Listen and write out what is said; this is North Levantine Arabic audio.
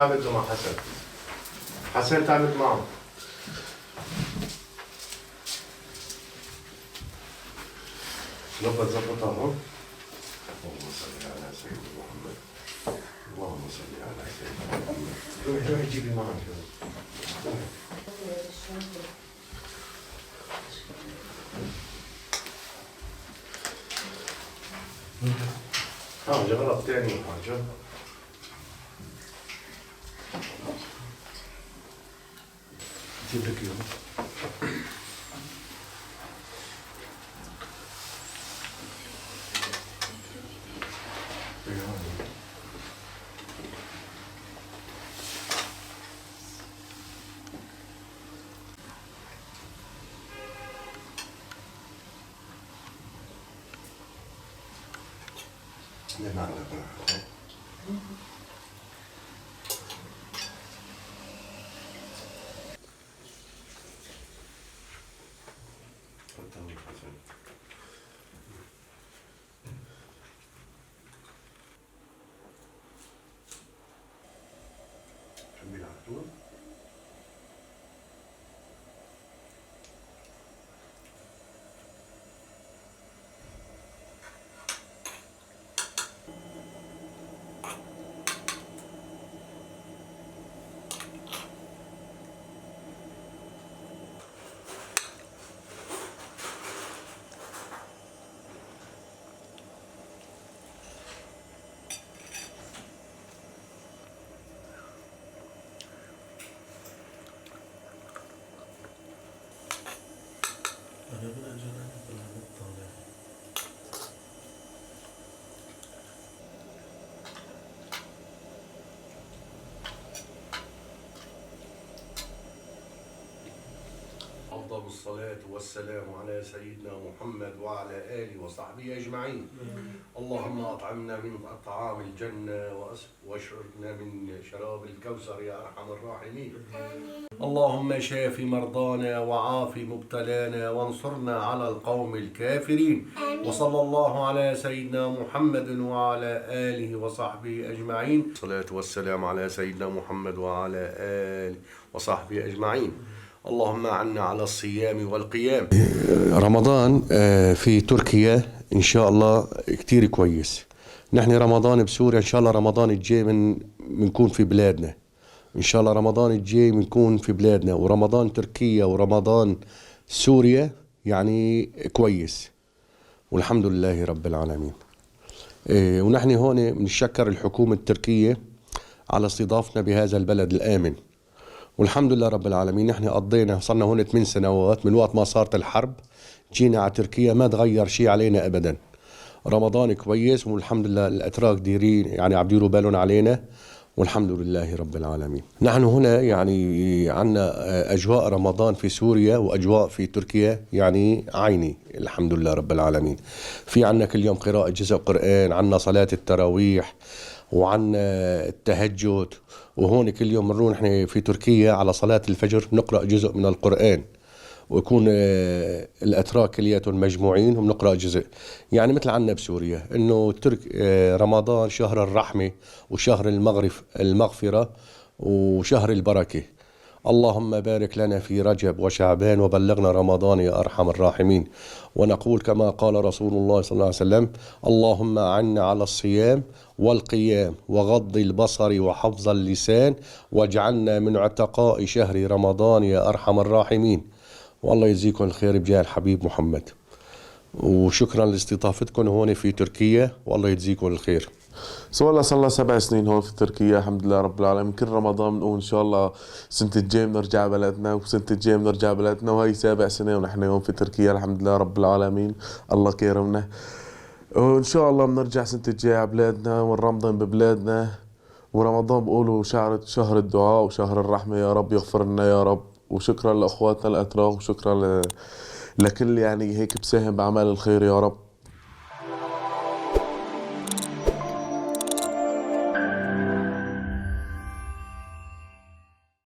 عملته مع حسن. حسن تعبت معه. ظبط ظبطها هون. اللهم صل على سيدنا محمد. اللهم صل على سيدنا محمد. روحي روحي جيبي معك. حاجة غلط تاني حاجة. جيب لك اياها. أفضل الصلاة والسلام على سيدنا محمد وعلى آله وصحبه أجمعين. اللهم أطعمنا من طعام الجنة واشربنا من شراب الكوثر يا أرحم الراحمين. اللهم شاف مرضانا وعاف مبتلانا وانصرنا على القوم الكافرين. وصلى الله على سيدنا محمد وعلى آله وصحبه أجمعين. الصلاة والسلام على سيدنا محمد وعلى آله وصحبه أجمعين. اللهم أعنا على الصيام والقيام. رمضان في تركيا إن شاء الله كتير كويس. نحن رمضان بسوريا إن شاء الله رمضان الجاي بنكون في بلادنا. إن شاء الله رمضان الجاي بنكون في بلادنا، ورمضان تركيا ورمضان سوريا يعني كويس والحمد لله رب العالمين. ونحن هون بنشكر الحكومة التركية على استضافتنا بهذا البلد الآمن، والحمد لله رب العالمين. نحن قضينا صرنا هون 8 سنوات من وقت ما صارت الحرب، جينا على تركيا ما تغير شيء علينا أبدا. رمضان كويس والحمد لله، الأتراك ديرين يعني عم يديروا بالهم علينا والحمد لله رب العالمين. نحن هنا يعني عنا أجواء رمضان في سوريا وأجواء في تركيا يعني عيني الحمد لله رب العالمين. في عنا كل يوم قراءة جزء قرآن، عنا صلاة التراويح وعنا التهجد، وهون كل يوم بنروح نحن في تركيا على صلاة الفجر نقرأ جزء من القرآن، ويكون الأتراك كلياتهم مجموعين وبنقرأ جزء. يعني مثل عنا بسوريا إنه ترك رمضان شهر الرحمة وشهر المغفرة وشهر البركة. اللهم بارك لنا في رجب وشعبان وبلغنا رمضان يا أرحم الراحمين. ونقول كما قال رسول الله صلى الله عليه وسلم: اللهم أعنا على الصيام والقيام وغض البصر وحفظ اللسان واجعلنا من عتقاء شهر رمضان يا أرحم الراحمين. والله يجزيكم الخير بجاه الحبيب محمد، وشكرا لاستضافتكم هون في تركيا، والله يجزيكم الخير. والله صار لنا 7 سنين هون في تركيا الحمد لله رب العالمين. كل رمضان بنقول ان شاء الله سنة الجاي بنرجع بلدنا، وسنة الجاي بنرجع بلدنا، وهي 7 سنة ونحن هون في تركيا الحمد لله رب العالمين، الله كرمنا، وان شاء الله بنرجع سنة الجاي على بلادنا ونرمضن ببلادنا. ورمضان بيقولوا شهر الدعاء وشهر الرحمة، يا رب يغفر لنا يا رب. وشكرا لاخواتنا الاتراك، وشكرا لكل يعني هيك بساهم باعمال الخير يا رب.